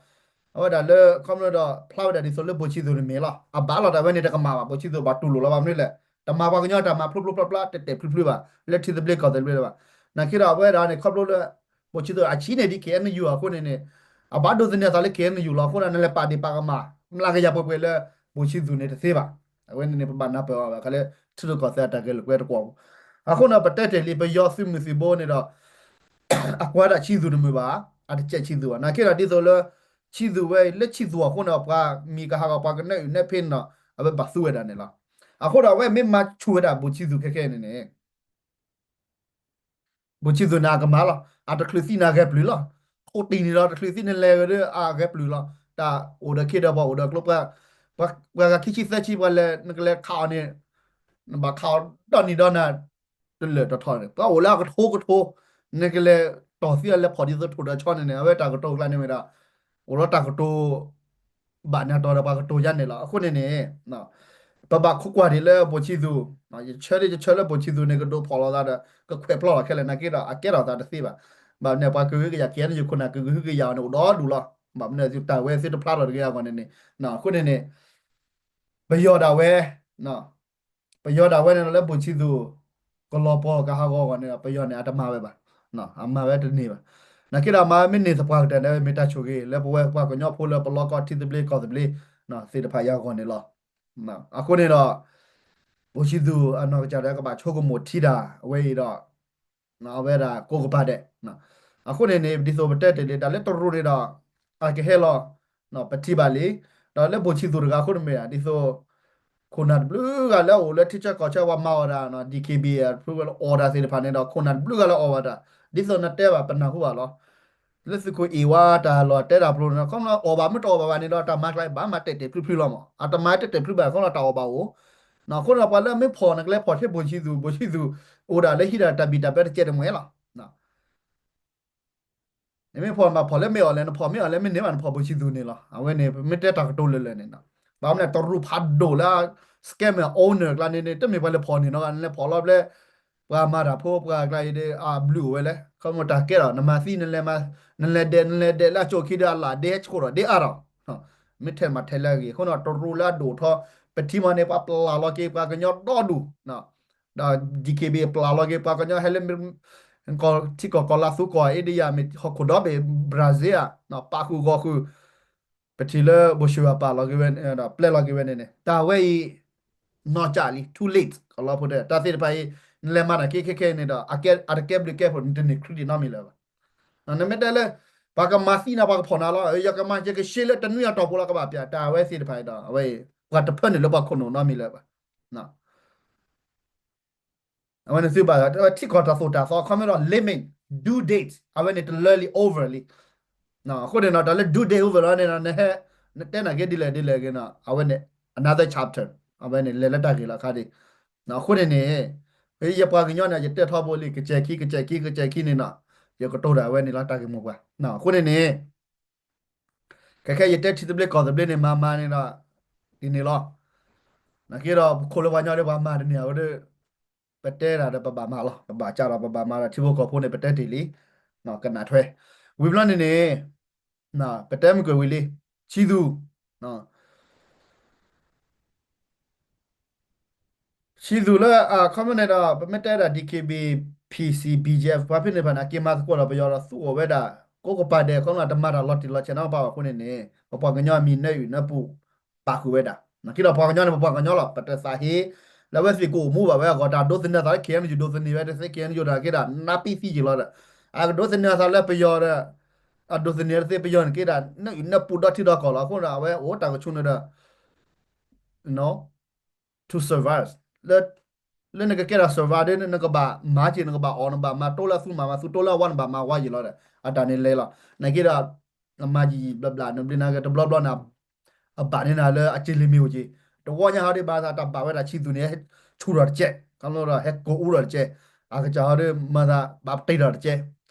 အဝဲဒၣ်လၢခီဖျိဒီးဖျါဝဲဒၣ်ဒ်သိးလၢဘိၣ်ဆံသူးန့ၣ်မ့ၢ်လီၤ. အဘၣ်လီၤတၢ်ဝဲန့ၣ်တကမၣ်ဘၣ် ဘိၣ်ဆံသူးဘၣ်တူၢ်လိာ်လီၤ ဘၣ်မနုၤလဲၣ် တမၤပှၤကညီတၢ်မၤဖျိဖျိဖျါဖျါ တဲာ်တဲာ်ဖျုးဖျုးဘၣ် လၢထံသဘျ့ကီၢ်သဘျ့ဘၣ်. နာ်က့ဒီးအဝဲဒၣ်န့ၣ် ခီဖျိလၢ ဘိၣ်ဆံသူးအဆံးန့ၢ်ဒံး KNU အဃိန့ၣ်န့ၣ် အဘၣ်ဒိသန့ၤအသးလၢ KNU လီၤ. အဃိန့ၣ် နလဲၤပာ်ဒ့ၣ်ပာ်ကမၣ် မျးကယၤပှဲၤပှဲၤလၢ ဘိၣ်ဆံသူးန့ၣ်တသ့ဘၣ်. အဝဲန့ၣ်န့ၣ် ပဘၣ်နၢ်ပၢၢ်အီၤဘၣ် ခါလၢ ထံရူၢ်ကီၢ်သဲးအတၢ်ဂဲၤလိာ်ကွဲတကွီၢ်ပူၤ အဃိန့ၣ် ပတဲတ့ၢ်လံ ပယီၤသုးမုၢ်သံၣ်ဘိန့ၣ်ဒီး အကွၢ်ဒၣ်ဆံးသူးတမုာ်ဘၣ်, အတကဲးဆံးသူးဘၣ်. နာ်က့ဒီးဒ်သိးလၢ ဆံးသူးဝဲ လၢဆံးသူးအဃိန့ၣ် ပှၤမံၤကဟးဂီၤ ပှၤကနၢအုၣ်နၢဖ့န့ၣ်ဒီး အဝဲဘၣ်သူဝဲဒၣ်န့ၣ်လီၤ. အဃိဒီးအဝဲမ့ၢ်မၤဆူၣ်ဝဲဒၣ်ဘိၣ်ဆံးသူးခဲခဲန့ၣ်န့ၣ် ဘိၣ်ဆံးသူးန့ၣ်အကမၣ်လီၤ. အတချုးသံန့ၣ်အဂဲၤပျုၢ်လီၤ. ခိၣ်တံၢ်န့ၣ်ဒီးတချုးသံန့ၣ်လဲၤဝဲဒီးအဂဲၤပျုၢ်လီၤ. တၢ်အိၣ်ဒီးခ့ဒီးပှၤအိၣ်ဒီးကျိ ပှၤဂၤခံဆံသၢဆံ ပှၤလဲၤ နကလဲၤခးအီၤန့ၣ် နဘၣ်ခးအီၤဒီနံၤဒီနၤ တလၢာ်တထီၣ်န့ၣ် ပှၤအိၣ်လၢအကထိကထိ နကလဲၤတီၢ်သံအလဲၤဖီၣ်ဒ်သိးထိၣ်ဒီးဆီန့ၣ်န့ၣ် အဝဲတၢ်ကတိၤကျါန့ၣ်ဝဲဒၣ် အိၣ်လီၤတၢ်ကတိၤ ဘၣ်နၤတီၤဒီးပှၤကတိၤယါန့ၣ်လီၤ. အဃိန့ၣ်န့ၣ် ပဘၣ်ခိးကွၢ်ဒံးလၢဘိၣ်ဆံးသူး ယဆၢဒ်ယဆၢလၢဘိၣ်ဆံးသူးန့ၣ် ကဒိးဖီၣ်လိာ်သးဒီး ကခွဲးပျီလီၤခဲလၢာ် နာ်က့ဒီးအကဲထီၣ်သးတသ့ဘၣ်. ဘၣ်မနုၤပှၤကဂုာ်ကယာ် KNU ခိၣ်နၢ်ကဂုာ်ကယာ်အီၤန့ၣ် အိၣ်ဒီဒူၣ်လီၤ. ဘၣ်မနုၤသုတၢ်ဝဲသုတဖျါထီၣ်တဂ့ၤအဂီၢ်န့ၣ်န့ၣ် အဃိန့ၣ်န့ၣ် ပယီၤဒၣ်ဝဲ ပယီၤဒၣ်ဝဲန့ၣ်လီၤ လၢဘိၣ်ဆံးသူး ကလီၤပှီၢ်ကဟးဂီၤအဂီၢ်န့ၣ်ဒီး ပယီၤန့ၣ် အတမၤဝဲဘၣ်, အမၤဝဲတန့ၢ်ဘၣ်. နာ်က့ဒီးမၤဝဲမ့ၢ်န့ၢ်သပှၢ်ကတၢၢ်န့ၣ် မ့ၢ်တၢ်ဆိၣ်ဂ့ၤ လၢပဝဲပှၤကညီဖိလၢပလီၢ်ကီၢ်ထံသဘျ့ကီၢ်သဘျ့ သ့ၣ်တဖၣ်အံၤအဂီၢ်န့ၣ်လီၤ. အဃိန့ၣ်ဒီး ဘိၣ်ဆံးသူးအနီၢ်ကစၢ်ဒီးကဘၣ်ဆိကမိၣ်ထံတၢ်အဝဲအံၤဒီး အဝဲဒၣ်ကိးကပၤဒဲး. အဃိန့ၣ်န့ၣ် ဒ်သိးပတဲတ့ၢ်လံ တၢ်လၢတရူးန့ၣ်ဒီး အကဟဲလီၤ ပထံၣ်ဘၣ်လံ. ဒီးလၢဘိၣ်ဆံးသူးတဂၤအဃိန့ၣ်မ့ၢ် ဒ်သိး ခိၣ်နၢ်တဘျုးဂၤလၢအအိၣ်လၢထံဆၢကီၢ်ဆၢ ပှၤမၤအီၣ်တၢ် DKBA အဖုဝဲလၢအီၣ်တၢ်သ့ၣ်တဖၣ်န့ၣ်ဒီး ခိၣ်နၢ်တဘျုးဂၤလၢအီၣ်ဝဲတၢ် ဒ်သိးနတဲဘၣ်ပနၢ်ဟူဘၣ်လီၤ. လၢသုးခိၣ်အ့ၣ်ဝါတၢ်လီၢ်တဲတၢ်ပျိန့ၣ် ခီဖျိအီၣ်ဘၣ်မ့ၢ်တအီၣ်ဘၣ်ဘၣ်န့ၣ်ဒီး တၢ်မၤကျါအံၤဘၣ်မၤတဲာ်တဲာ်ဖျုးဖျုးလီၤမး, အတမၤတဲာ်တဲာ်ဖျုးဘၣ်ခီဖျိတၢ်အီၣ်ဘၣ်အိၣ်, အဃိန့ၣ် ပှၤလၢအမ့ၢ်ဖီၣ်န့ၣ် ကလဲၤဖီၣ်ထဲဘိၣ်ဆံသူၣ်, ဘိၣ်ဆံသူၣ် အိၣ်ဒၣ်လၢဟံးဒၣ်တၢ်ဘံၣ်တၢ်ဘၢတကဲးတမှဲၤလီၤ. နမ့ၢ်ဖီၣ်နဘၣ်ဖီၣ်လၢမ့ၢ်အီၤလဲၣ်, နဖီၣ်မ့ၢ်အီၤလဲၣ် မ့ၢ်န့ၢ်ဘၣ်နဖီၣ်ဘိၣ်ဆံသူၣ်န့ၣ်လီၤ. အဝဲန့ၣ် ပမ့ၢ်တဲတၢ်ကတိၤလၢလၢာ်န့ၣ်, ဘၣ်မနုၤတရူးဖးဒိၣ်လၢ scammer owner ကျါန့ၣ်န့ၣ် တမ့ၢ်ပှၤလဲၤဖီၣ်န့ၣ်နီၤ, နလဲၤဖီၣ်လီၤဘျဲ ပှၤမၤတၢ်ဖိ ပှၤကျါအံၤဒီး အဘျုးအိၣ်ဝဲလဲၣ်, ခီဖျိတၢ်ကဲထီၣ် နမၤသံ နလဲၤဒဲး နလဲၤဒဲးလၢအကၠိၣ်ခံဒီး အလၢ်ဒ့ဟဲဆှိးထီၣ်ဒ့အါထီၣ်, မ့ၢ်ထဲမၤထဲလၢအဂ့ၤ, အဃိန့ၣ် တရူးလၢအဒိၣ်ထီၣ် ပထံမီန့ၣ် ပှၤပျၢ်လီၤက့ၤပှၤကညီဒီဒူၣ် ဒီး DKBA ပျၢ်လီၤက့ၤပှၤကညီဟဲလၢ ထံကီၢ်ကီၢ်လါသူကီၢ် India မ့ၢ်ဟီၣ်ခိၣ်ဒီဘ့ၣ် Brazil ဧါ, ပာ်ဃုာ်ဂီၤဃုာ်, ပထံၣ်လၢဘိၣ်ဆံဝါပာ်လီၤက့ၤဝဲ, ဒီးပျဲလီၤက့ၤဝဲန့ၣ်န့ၣ် တၢ်ဝဲအံၤ နီၢ်ကၠၢ်လံ too late ကီၢ်လီၤဖိတဲ တၢ်သ့ၣ်တဖၣ်အံၤ နလဲၤမၤတၢ်က့ခဲခဲအံၤန့ၣ်ဒီး အကဲ အတကဲဘျုးကဲဖှိၣ် နတန့ၢ်ခရံာ်ဒံးနီတမံၤလၢၤဘၣ်. နမ့ၢ်တဲလၢ ပှၤကမၤသံနၤ ပှၤကဖီၣ်နၤလီၤ, ယကမၤ ယကရှဲလၢတနွံအတီၢ်ပူၤလီၤ ကဘၣ်ပျၢ် တၢ်ဝဲသ့ၣ်တဖၣ်အံၤဒီး အဝဲအံၤ ပှၤတဖၢနုာ်လၢပှၤခိၣ်နူာ်နီတမံၤလၢၤဘၣ်. အဝဲန့ၣ်သုဘၣ် ထံကီၢ်တၢ်သိၣ်တၢ်သီ ခီမ့ၢ်ဒီး limit due date အဝဲန့ၣ်တလၢလံ over လံ. အဃိန့ၣ်ဒီး တၢ်လၢ due date over လီၤန့ၣ်ဒီး နဟဲ နတဲနၢ်က့ဒ်လဲၣ်ဒ်လဲၣ်ဂ့ၤနီၤ အဝဲန့ၣ် another chapter အဝဲန့ၣ် လဲၤလၢတၢ်ဂ့ၢ်လီၤခါဒံး. အဃိန့ၣ်န့ၣ် ယပှၤကညီန့ၣ် ယတဲထီဘိလံ ကစဲးခံ ကစဲးခံ ကစဲးခံန့ၣ်နီၤ ယကတိၤတၢ်ဝဲန့ၣ်လီၤ တၢ်ဂ့ၢ်မိၢ်ပှၢ်. အဃိန့ၣ်န့ၣ် ခဲခဲယတဲထံသဘျ့ကီၢ်သဘျ့န့ၣ် မၤမၤန့ၣ်ဒီး ဒ်န့ၣ်လီၤ. နာ်က့ဒီး ပခိၣ်လၢပှၤကညီဒီး ပှၤမၤတန့ၢ်အီၤဒီး ပတဲတၢ်ဒီးပဘၣ်မၤလီၤ. ပဘၣ်ကၢ်ဒီးပဘၣ်မၤဒီး ထံဖိကီၢ်ဖိန့ၣ် ပတဲတ့ၢ်လံ. ကနၣ်ထွဲ ဝံၤဘျီန့ၣ်န့ၣ် ပတဲမုၢ်ကွဲးဝံၤလံ ဆံသူၣ် ဆံသူၣ်လၢအခီပညီန့ၣ်ဒီး ပမ့ၢ်တဲဒၣ် DKBA, PC, BGF ပှၤဖဲန့ၣ်တဖၣ်န့ၣ် အက့ၤမၤသကိးဒီးပယီၤဒီး သူအီၤဝဲဒၣ် ကိးကပၤဒဲး ခီဖျိတမၤတၢ်လီၤတံၢ်လီၤဆဲးနီတဘျီဘၣ်အဃိန့ၣ်န့ၣ် ပပှၤကညီအမံၤနၢအုၣ်နၢပူၤ ပာ်ဃုာ်ဝဲဒၣ်. နာ်က့ဒီးပှၤကညီန့ၣ် ပပှၤကညီလီၤ. ပတသးဟ့ လၢအဝဲသ့ၣ်ကအိၣ်မူဘၣ်ဝဲအဂီၢ် တၢ်ဒိးသန့ၤအသးလၢ KNU ဒိးသန့ၤဝဲတသ့ KNU ဒိးတၢ်က့ဒၣ် နါပံသံယံာ်လီၤဒီး အကဒိးသန့ၤအသးလၢပယီၤဒီး အဒိးသန့ၤတသ့ ပယီၤန့ၣ်က့ဒၣ် နၢအုၣ်နၢပူၤဒီထံဒီကီၢ်လီၤ. အဃိဒီး အဝဲအိၣ်တၢ်ကဆူန့ၣ်ဒီး to survive လၢ လၢနကကဲထီၣ် survive ဒီး နကဘၣ်မၤက့ၤ နကဘၣ်အီၣ် နဘၣ်မၤတိလၢအသူ နဘၣ်မၤသူတိလၢအဝါ နဘၣ်မၤဝါယံာ်လီၤဒီး အတၢ်န့ၣ်လဲၤလီၤ. နာ်က့ဒီး နမၤယံာ်ယံာ်ဘျးဘျး နဘျ့နၤက့ၤတဘျီဘျီန့ၣ် အဘၣ်န့ၢ်နၤလၢအစ့လံမ့ၢ်အိၣ်က့ၤ တဝီညါဟီဒီး ဘၣ်သးတၢ်ဘၣ်ဝဲဒၣ်ဆံသူၣ်န့ၣ် ဟဲဆူၣ်ထီၣ်တကဲး ခီဖျိဒီး ဟဲကိးအူထီၣ်တကဲး အကစၢ်ဟီဒီး မၤသးဘၣ်ပတံၢ်ထီၣ်တကဲး.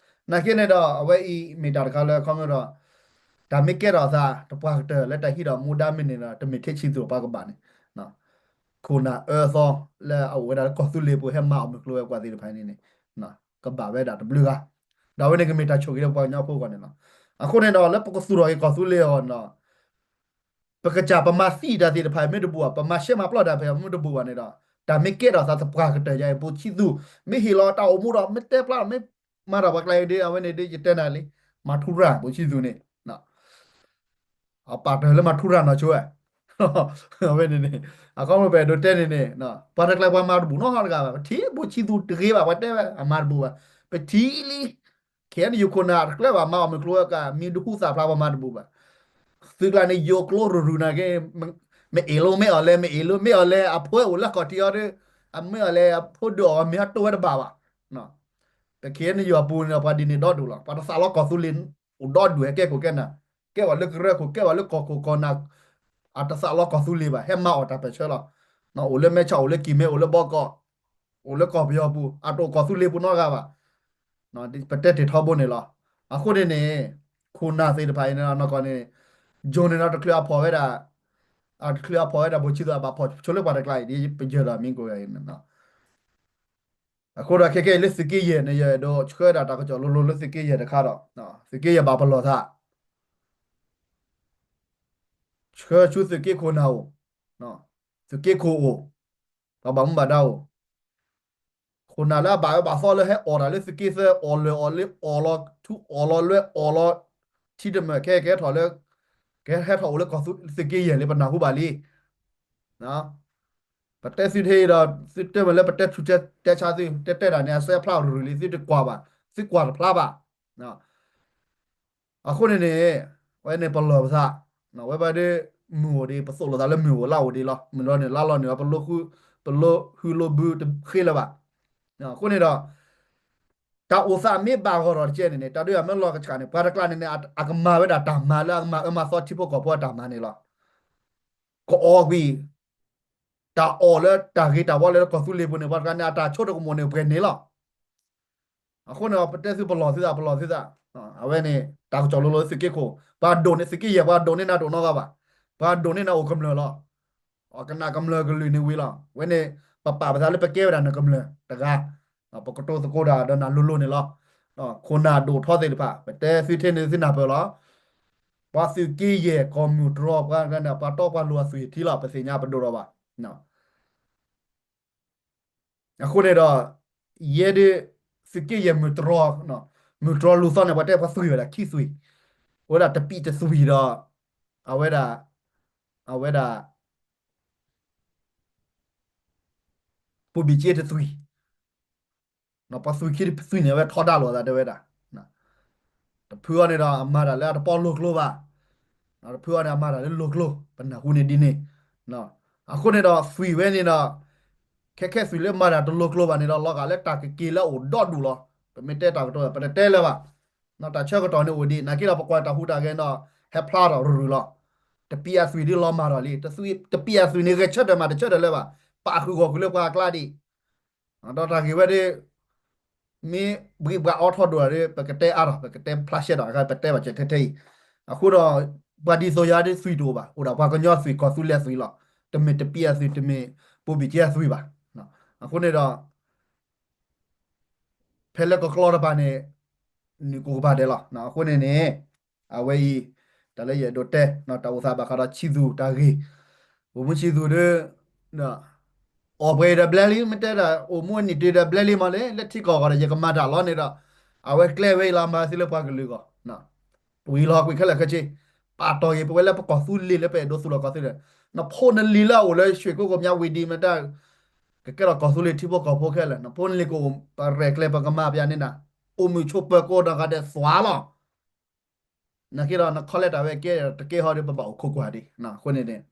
နာ်က့န့ၣ်ဒီး အဝဲအံၤမ့ၢ်တၢ်တခါလၢခီဖျိဒီး တၢ်မ့ၢ်ကဲထီၣ်သး တပှၢ်ကတၢၢ်လၢတၢ်ဟံးထီၣ်မူဒါမ့ၢ်န့ၣ်ဒီး တမ့ၢ်ထဲဆံသူၣ်ပှၤကဘၣ်န့ၣ် ခိၣ်နၢ်အၢသီ လၢအအိၣ်ဝဲဒၣ်လၢကီၢ်သူလ့ၤပူၤ ဟဲမၤအီၣ်မုၢ်ကျိၤဝဲၤကွာ်သ့ၣ်တဖၣ်န့ၣ်န့ၣ် ကဘၣ်ဝဲဒၣ်တဘျုးဂၤ ဒီးအဝဲန့ၣ်ကမ့ၢ်တၢ်ဆိၣ်ဂ့ၤလၢပပှၤကညီဖိအဂီၢ်န့ၣ်လီၤ. အဃိန့ၣ်ဒီး လၢပကသူၣ်ထီၣ်က့ၤကီၢ်သူလ့ၤအဂီၢ်န့ၣ်ဒီး ပကစၢ်ပမၤသံတၢ်သ့ၣ်တဖၣ်မ့ၢ်တဘူၣ်ဘၣ် ပမၤရှဲမၤပျီတၢ်ဖဲမ့ၢ်တဘူၣ်ဘၣ်န့ၣ်ဒီး တၢ်မ့ၢ်ကဲထီၣ်သးသပှၢ်ကတၢၢ်ယါအံၤ ဘိၣ်ဆံသူၣ် မ့ၢ်ဟ့ၣ်လီၤတၢ်အိၣ်မူဒီး မ့ၢ်တဲဖျါဒီး မ့ၢ်မၤတၢ်ပှၤကျါအံၤဒီး အဝဲန့ၣ်ဒီး ယတဲနၤလံ မၤထူရၤ ဘိၣ်ဆံသူၣ်န့ၣ် အပာ်တၢၢ်လၢမၤထူရၤနီၢ်ဆိဝဲ အဝဲန့ၣ်န့ၣ် အခီဖျိပအဲၣ်ဒိးတဲန့ၣ်န့ၣ် ပှၤတကျါပှၤမၤတဘူၣ်နီတဂၤဘၣ် ပထံၣ်ဘိၣ်ဆံသူၣ်တဂ့ၤဘၣ် ပှၤတဲဝဲအမၤတဘူၣ်ဘၣ် ပထံၣ်လံ ခဲအံၤန့ၣ် ယခိၣ်နၢ်တကျဲးဘၣ် မၤအီၣ်မုၢ်ကျိၤဝဲၤကွာ် မံၤဒူဟူသၣ်ဖျါပှၤမၤတဘူၣ်ဘၣ် သုကျါန့ၣ် ယိၤကျိရူၤရူၤနာ်က့ မ့ၢ်အ့ၣ်လိမ့ၢ်အီၤလဲၣ် မ့ၢ်အ့ၣ်လိမ့ၢ်အီၤလဲၣ် အဖိအိၣ်လၢခီၣ်ထံးအီၤဒီး အမ့ၢ်အီၤလဲၣ်အဖိဒုးအီၤ မ့ၢ်ဟဲတိၢ်ဝဲတဘၣ်ဘၣ် ပခဲအံၤန့ၣ် ယွၤပူၤန့ၣ်ဒီး ပှၤဒ်န့ၣ်ဒီဒူၣ်လီၤ ပှၤတသးလီကီၢ်သူလ့ၤ အိၣ်ဒီဒူၣ်ဟဲကဲခိၣ်ကဲနၢ် ကဲဝဲလၢကရၢခိၣ် ကဲဝဲလၢကီၢ်ခိၣ်ကီၢ်နၢ် အတသးလီကီၢ်သူလ့ၤဘၣ် ဟဲမၤအီၣ်တၢ်ပၢၢ်ဆၢလီၤ အိၣ်လၢမဲဆီး အိၣ်လၢကံၢ်မဲ အိၣ်လၢဘီကီး အိၣ်လၢကီၢ်ပယီၤပူၤ အတအိၣ်ကီၢ်သူလ့ၤပူၤနီတဂၤဘၣ် ပတဲတ့ၢ်ထီဘိန့ၣ်လီၤ အဃိန့ၣ်န့ၣ် ခိၣ်နၢ်သ့ၣ်တဖၣ်အံၤန့ၣ် နီၢ်ကီၢ်န့ၣ် ယိၤန့ၣ်ဒီးတချုးအဖီၣ်ဝဲဒၣ် အတချုးအဖီၣ်ဝဲဒၣ် ဘိၣ်ဆံသူၣ်အဘၣ်ဖီၣ်ဆိလၢပှၤတကျါအံၤ ဒ်ပယၢၤဒီးမံၤကိးဂၤအံၤန့ၣ် အဃိဒီးခဲကဲအံၤလၢသုးက့ယဲၢ်န့ၣ် ယအဲၣ်ဒိးဆှၢဒၣ်တၢ်ကစီၣ်လိၤလိၤလၢသုးက့ယဲၢ်တခါဒီး သုးက့ယဲၢ်ဘၣ်ပလီၢ်သး ဆှၢဆူသုးက့ခိၣ်နၢ်အိၣ် သုးက့ခိၣ်အိၣ် ပှၤဘၣ်မူဘၣ်ဒါအိၣ် ခိၣ်နၢ်လၢအဘၣ်အၢဘၣ်သီလၢဟဲအီၣ်တၢ်လၢသုးက့သၢ အီၣ်လၢာ်အီၣ်လ့ အီၣ်လီၤထူ အီၣ်လီၤလွဲ အီၣ်လီၤထံတမၢၢ် ခဲကဟဲထီၣ်လၢ ကဟဲထီၣ်အိၣ်လၢကီၢ်သုးက့ယဲၢ်လံ ပနၢ်ဟူဘၣ်လံ ပတဲသုထဲအံၤဒီး သုတဲမ့ၢ်လၢပတဲဆူးတဲဆါသု တဲတဲဒၣ်န့ၣ် အစဲအဖျါရူၤရူၤလံ သုတကွၢ်ဘၣ် သုကွၢ်တဖျါဘၣ် အဃိန့ၣ်န့ၣ် ဝဲန့ၣ်ပလီၢ်ပသး ဝဲဘၣ်ဒီး မုၢ်အိၣ်ဒံး ပသိၣ်လိာ်သးလၢမုၢ်အိၣ်လါအိၣ်ဒံးလီၤ မုၢ်လီၤန့ၣ်လါလီၤန့ၣ်လီၤ ပလိ ပလိဟုလိဘုတဃ့လၢၤဘၣ် အဃိန့ၣ်ဒီး တၢ်အိၣ်သးမ့ၢ်ဘၣ်ဂီၢ်ထီၣ်တကဲန့ၣ်န့ၣ် တၢ်ဒုးအမ့ၢ်လီၤကဆှးန့ၣ် ပှၤတကျါန့ၣ်န့ၣ် အကမၤဝဲဒၣ်တၢ်မၤလၢအကမၤအၢမၤသီထံဖိကီၢ်ဖိအတၢ်မၤန့ၣ်လီၤ. ကအီၣ်ကွံာ် တၢ်အီၣ်လၢတၢ်ဂ့ၤတၢ်ဝါလၢကီၢ်သူလ့ၤပူၤန့ၣ် ပှၤတကျါန့ၣ် အတၢ်ဆိကမိၣ်န့ၣ်ပှဲၤန့ၣ်လီၤ. အဃိန့ၣ် ပတဲသုပလီၢ်သုသး ပလီၢ်သုသး, အဝဲန့ၣ် တၢ်ကစီၣ်လိၤလိၤသုးက့ခိၣ် ပှၤဒိၣ်န့ၢ်သုးက့ယဲၢ် ပှၤဒိၣ်န့ၢ်နၤတအိၣ်နီတဂၤဘၣ်, ပှၤဒိၣ်န့ၢ်နၤအိၣ်ကမျၢၢ်လီၤ. အကနၣ်ကမျၢၢ်ကလုာ်န့ၣ်ဝံၤလီၤ. ဝဲန့ၣ် ပပာ်ပသးလၢပကဲဝဲဒၣ်နကမျၢၢ်တဂၤ, ပကတိၤသကိးတၢ်ဒီးနၤလိၤလိၤန့ၣ်လီၤ. ခိၣ်နၢ်ဒိၣ်ထီသ့ၣ်တဖၣ် ပတဲသုထဲန့ၣ်သုနၢ်ပၢၢ်လီၤ. ပှၤသုးက့ယဲၢ်ကီၢ်မုၢ်တြီၤ ပှၤပှၤတီပှၤလိၤအသွံၣ်ထံလီၤ ပသ့ၣ်ညါပဒိၣ်ထီၣ်ဘၣ်. အဃိန့ၣ်ဒီး ယဲဒၣ် သုးက့ယဲၢ်မုၢ်တြီၤ, မုၢ်တြီၤလူၤသီန့ၣ် ပှၤတဲပှၤသွံၣ်ဝဲဒၣ်ခံသွံၣ်, အိၣ်ဝဲဒၣ်တပံၣ်တသွံၣ်ဒီး အဝဲဒၣ် အဝဲဒၣ် ပူၤဘံၣ်က့တသွံၣ်, ပှၤသွံၣ်ခံတသွံၣ်န့ၣ် အဝဲထီဒါလိာ်သးတဲဝဲဒၣ် တဖုအံၤန့ၣ်ဒီး အမၤတၢ်လၢအတပီလိၤကျိဘၣ်, တဖုအံၤန့ၣ် အမၤတၢ်လၢလိၤကျိ ပနၢ်ဟူန့ၣ်ဒ်န့ၣ်. အဃိန့ၣ်ဒီး သွံၣ်ဝဲန့ၣ်ဒီး ခဲခဲသွံၣ်လၢမၤတၢ်တလိၤကျိဘၣ်န့ၣ်ဒီး လီၤဂာ်လၢတၢ်ကက့ၤလၢအအိၣ်ဒီဒူၣ်လီၤ. ပမ့ၢ်တဲတၢ်ကတိၤ ပတတဲလၢၤဘၣ်. တၢ်ဆၢကတီၢ်န့ၣ်အိၣ်ဒံး နာ်က့ဒီး ပကွၢ်တၢ်ဟူးတၢ်ဂဲၤဒီး ဟဲဖျါထီၣ်ရူၤရူၤလီၤ. တပံၣ်အသွံၣ်ဒ်လီၤမၢ်ထီၣ်လံ, တပံၣ်အသွံၣ်န့ၣ် ဂဲၤဆၢထၢၣ်မးတဆၢထၢၣ်လၢၤဘၣ်, ပာ်ဃုာ်ဂီၢ်ဃုာ်လၢပှၤအကျါဒံး ဒီးတၢ်ဂ့ၢ်ဝဲဒၣ် မ့ၢ်ဘှံးဘှးအီထီၣ်ဒိၣ်ဒီး ပကတဲအါထီၣ် ပကတဲဖျါရှဲထီၣ် ပတဲဘၣ်စဲးထဲထဲအံၤ. အဃိဒီး ပှၤဒ်သိးယၤဒ်သွံၣ်တအိၣ်ဘၣ်, အိၣ်ဒၣ်ပှၤကညီသွံၣ် ကီၢ်သူလ့ၤအသွံၣ်လီၤ. တမ့ၢ်တပံၣ်အသွံၣ် တမ့ၢ်ပူၤဘံၣ်က့အသွံၣ်ဘၣ်. အဃိန့ၣ်ဒီး ဖဲလၢကကျီတဖၣ်န့ၣ် နုာ်ကိးကပၤဒဲးလီၤ. အဃိန့ၣ်န့ၣ် အဝဲအံၤ တၢ်လၢယအဲၣ်ဒိးတဲ တၢ်အိၣ်သးဘၣ်ဃးဒီးဆံးသူၣ်တၢ်ဂ့ၢ်, ပမူဆံးသူၣ်ဒီး အီၣ်ပှဲၤအံၤဒီးဘျဲလံ မ့ၢ်တဲဒၣ် အိၣ်မူအနံၣ်တုၤဒီးဘျဲလံမးလဲၣ်, လၢထံကီၢ်ဂီၢ်ဒီး ယကမၤတၢ်လီၤန့ၣ်ဒီး အဝဲကျဲဝဲအံၤလီၤ မၤသ့လၢပှၤကလုာ်အဂီၢ် ဝံၤလီၤကွံာ်ခဲလၢာ်ခဲဆ့, ပာ်တီၢ်ဂ့ၤ ပဝဲလၢပကီၢ်သူလ့ၤလၢပအဲၣ်ဒိးသူၣ်လီၤကီၢ်သူလ့ၤ, နဖိနလံၤလၢအအိၣ်လၢရွှေကုက္ကို မြဝတီ မ့ၢ်တၢ် ကကဲထီၣ်ကီၢ်သူလ့ၤထံဖိကီၢ်ဖိခဲလၢာ်, နဖိနလံၤကအိၣ် ပရဲၣ်ကျဲၤပကမၤပျးန့ၢ်နၤ, အိၣ်မုာ်ဆိးပၢၤကိးနီၢ်ဂၤဒဲးသွါလီၤ. နာ်က့ဒီး နခီလဲတၢ်ဝဲကဲတကဲဟီဒီး ပဘၣ်အိၣ်ခိးကွၢ်ဒံး, အဃိန့ၣ်န့ၣ်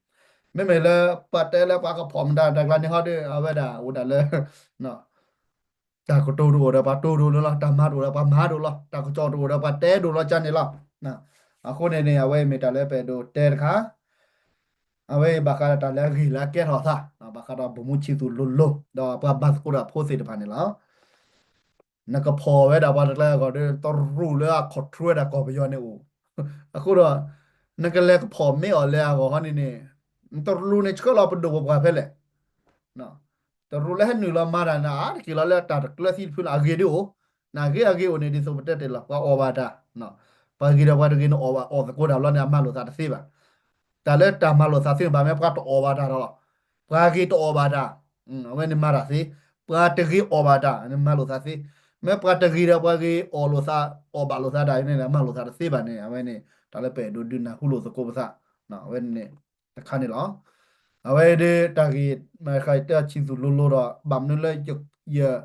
မ့မ့ၢ်လၢပှၤတဲလၢပှၤကဖီၣ်မတၤတၢ်ကျါန့ၣ်ဟီဒီး အဝဲဒၣ်အိၣ်ဒၣ်လၢ တၢ်ကတိၤတအိၣ်ဒီးပှၤတိၤဒိၣ်လၢလီၤ, တၢ်မၤတအိၣ်ဒီးပှၤမၤဒိၣ်လီၤ, တၢ်ကစီၣ်တအိၣ်ဒီးပှၤတဲဒိၣ်လီၤကန့ၣ်လီၤ. အဃိန့ၣ်န့ၣ် အဝဲအံၤမ့ၢ်တၢ်လၢပအဲၣ်ဒိးတဲတခါ, အဝဲအံၤဘၣ်ဃးဒီးတၢ်လၢအဂ့ၢ်လၢအကဲထီၣ်သး, ဘၣ်ဃးဒီးဗိုလ်မှူးချစ်သူ လိၤလိၤ ဒီးပှၤဘၣ်သကိးတၢ်ဖိသ့ၣ်တဖၣ်န့ၣ်လီၤ. နကဖီၣ်ဝဲဒၣ်ပှၤတကျါအဂီၢ်ဒီး တရူးလၢအ control ဝဲဒၣ်ကီၢ်ပယီၤန့ၣ်အိၣ်, အဃိဒီး နကလဲၤကဖီၣ်မ့ၢ်အီၤလၢအဂီၢ်ဟီန့ၣ်န့ၣ်, တရူးန့ၣ်ဆှၢလီၤပဒိၣ်ပပှၢ်ဖဲလဲၣ် တရူးလၢဟဲနုာ်လီၤမၤတၢ်န့ၣ် အါတက့ၢ်လီၤလၢတၢ်တကျၢၤသံတဖုလၢအဂ့ၤဒ်အိၣ်, နဂ့ၤအဂ့ၤအိၣ်န့ၣ် ဒ်သိးပတဲတ့ၢ်လီၤ ပှၤအီၣ်ဘၣ်တၢ်, ပှၤဂ့ၤဒီးပှၤတဂ့ၤန့ၣ် အီၣ်ဘၣ်အီၣ်သကိးတၢ်ဘျီန့ၣ် အမၤလိာ်သးတသ့ဘၣ်. တၢ်လၢတၢ်မၤလိာ်သးသ့န့ၣ် ဘၣ်မ့ၢ်ပှၤတအီၣ်ဘၣ်တၢ်ဒီးလီၤ, ပှၤဂ့ၤတအီၣ်ဘၣ်တၢ်, အဝဲန့ၣ်မၤတၢ်သ့, ပှၤတဂ့ၤအီၣ်ဘၣ်တၢ်န့ၣ် မၤလိာ်သးသ့, မ့ၢ်ပှၤတဂ့ၤဒီးပှၤဂ့ၤအီၣ်လိာ်သး အီၣ်ဘၣ်လိာ်သးတၢ်န့ၣ် မၤလိာ်သးတသ့ဘၣ်န့ၣ် အဝဲန့ၣ် တၢ်လၢပအဲၣ်ဒိးဒုးနၢ်ဟူလိာ်သကိးပသး, အဝဲန့ၣ် တခါန့ၣ်လီၤ. အဝဲဒၣ်တၢ်ဂ့ၢ် မ့ၢ်ဃးတဲဆံးသူၣ်လိၤလိၤဒီး ဘၣ်မနုၤလၢယ ထိၣ်ထီၣ်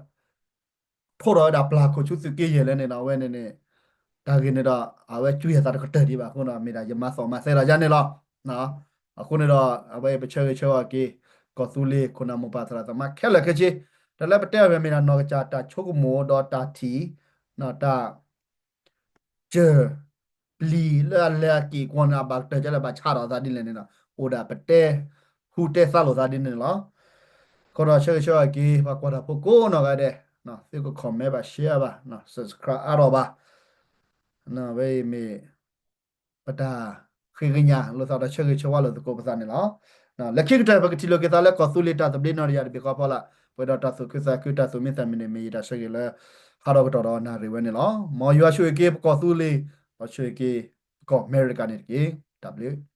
ဝဲဒၣ်ပျၢ်ခိၣ်ဆူသုးက့ယဲၢ်လဲၣ်န့ၣ်ဒီး အဝဲန့ၣ်န့ၣ် တၢ်ဂ့ၢ်န့ၣ်ဒီး အဝဲကွံာ်အသးတကတၢၢ်ဒံးဘၣ်အဃိဒီး မ့ၢ်ဒၣ်ယမၤသီၣ်မၤသဲလီၤယၤန့ၣ်လီၤ. အဃိန့ၣ်ဒီး အဝဲပဆၢဂ့ၤဆၢဝါက့ၤ ကီၢ်သူလ့ၤခိၣ်နၢ်မိၢ်ပၢ်သရၣ်သမါခဲလၢာ်ခဲဆ့, တၢ်လၢပတဲအီၤမ့ၢ်ဒၣ်နီၢ်ကစၢ်တၢ်ဆိကမိၣ်ဒီးတၢ်ထံၣ်, တၢ် စၢၤပျံၤလၢအလဲၤအက့ၢ်ကွီၢ်န့ၣ် အဘၣ်ကတၢၢ်ကလဲၣ် ဘၣ်ဆၣ်ထီၣ်သးဒ်လဲၣ်န့ၣ်ဒီး အိၣ်ဒၣ်ပတဲ ဟူတဲသါလိာ်သးဒ်န့ၣ်လီၤ. အဃိဒီးဆၢဂ့ၤဆၢဝါက့ၤ ပှၤကွၢ်တၢ်ဖိကိးနီၢ်ဂၤဒဲး, သုက comment ဘၣ် share ဘၣ်, subscribe အါထီၣ်ဘၣ်. ဝဲအံၤမ့ၢ် ပတၢ်ဃ့ကညးလိာ်သးဒီးဆၢဂ့ၤဆၢဝါလိာ်သကိးပသးန့ၣ်လီၤ. လၢခံကတၢၢ် ပကထံၣ်လိာ်က့ၤသးလၢကီၢ်သူလ့ၤတၢ်သဘျ့နီၣ်တယၢ်တဘ့ၣ်ဃီဖီလာ်, ပှဲၤဒီးတၢ်သူၣ်ခုသးခုတၢ်သူၣ်မံသးမုာ်န့ၣ် မ့ၢ်ယတၢ်ဆၢဂ့ၤလၢ ဟးထီၣ်ကတီၢ်ဒီးနၣ်ရံၣ်ဝဲန့ၣ်လီၤ. မ်ယွၤဆိၣ်ဂ့ၤက့ၤပကီၢ်သူလ့ၤ, ဒီးဆိၣ်ဂ့ၤက့ၤပကီၢ်အမဲရကၤန့ၣ်တက့ၢ်. တၢ်ဘျုး